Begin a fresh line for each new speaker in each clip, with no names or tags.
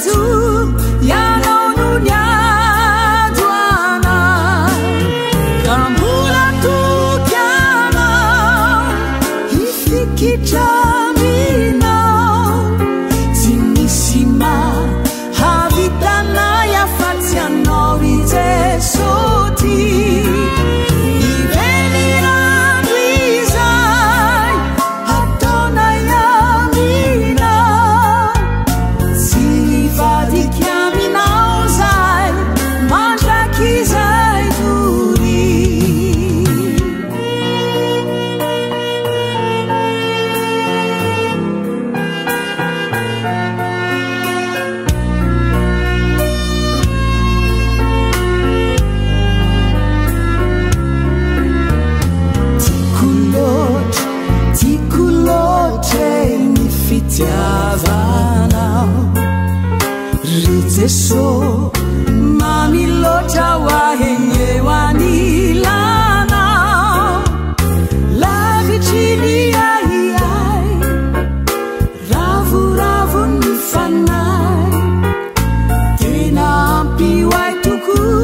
nijoro, Ianao no niady ho anay. Ka mbola toky Anao, hifikitra aminao. Tsy misy mahavita anay afa-tsy Anao ry Jesoa ty. Ny velirano izay ataonay aminao, tsy hivadika aminao zahay mandrakizay doria. Tiako loatra, tiako loatra ny fitiavanao ry Jeso, mamy loatra ho ahy ny eo anilanao. Lavitry ny ahiahy, ravoravo ny fanahy, tena ampy ho ahy tokoa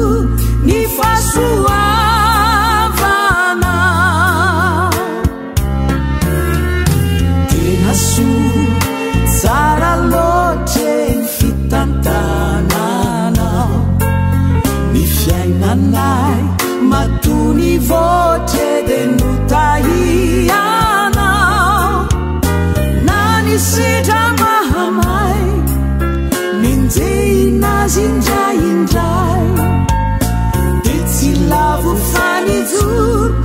ny fahasoavanao. Tena soa, tsara loatra ny fitantananao ny fiainanay, matoa nivoatra dia notahianao. Na ny sedra mahamay, nenjehina azy indraindray, dia tsy lavo fa nijoro.